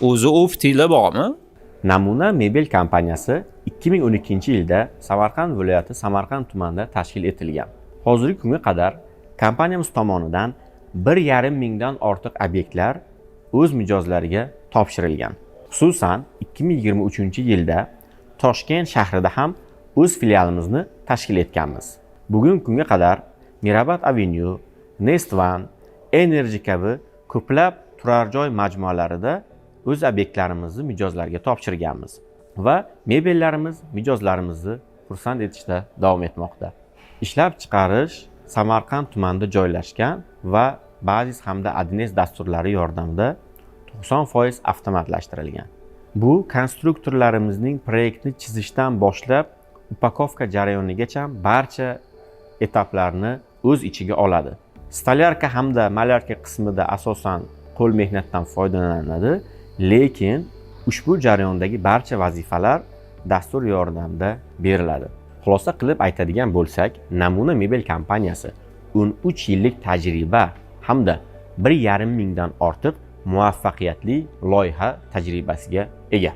O'zi опыт inglar bormi? Namuna mebel kompaniyasi 2012-yilda Samarqand viloyati Samarqand tumanida tashkil etilgan. Hozirgi kunga qadar kompaniyamiz tomonidan 1,5 mingdan ortiq obyektlar o'z mijozlariga topshirilgan. Xususan, 2023-yilda Toshkent shahrida ham o'z filialimizni tashkil etganmiz. Bugungi kunga qadar Mirabad Avenue, Nest One, Energy kabi ko'plab turar joy majmualarida o'z obyektlarimizni mijozlarga topshirganmiz va mebellarimiz mijozlarimizni xursand etishda davom etmoqda. Ishlab chiqarish Samarqand tumanida joylashgan va Bazis hamda 1S dasturlari yordamida 90% avtomatlashtirilgan. Bu konstruktorlarimizning proyektni chizishdan boshlab упаковка jarayonigacha barcha etaplarni o'z ichiga oladi. Столярка hamda малярка qismida asosan qo'l mehnatdan foydalaniladi, lekin ushbu jarayondagi barcha vazifalar dastur yordamida beriladi. Xulosa qilib aytadigan bo'lsak, Namuna mebel kompaniyasi 13 yillik tajriba hamda 1,5 mingdan ortiq muvaffaqiyatli loyiha tajribasiga ega.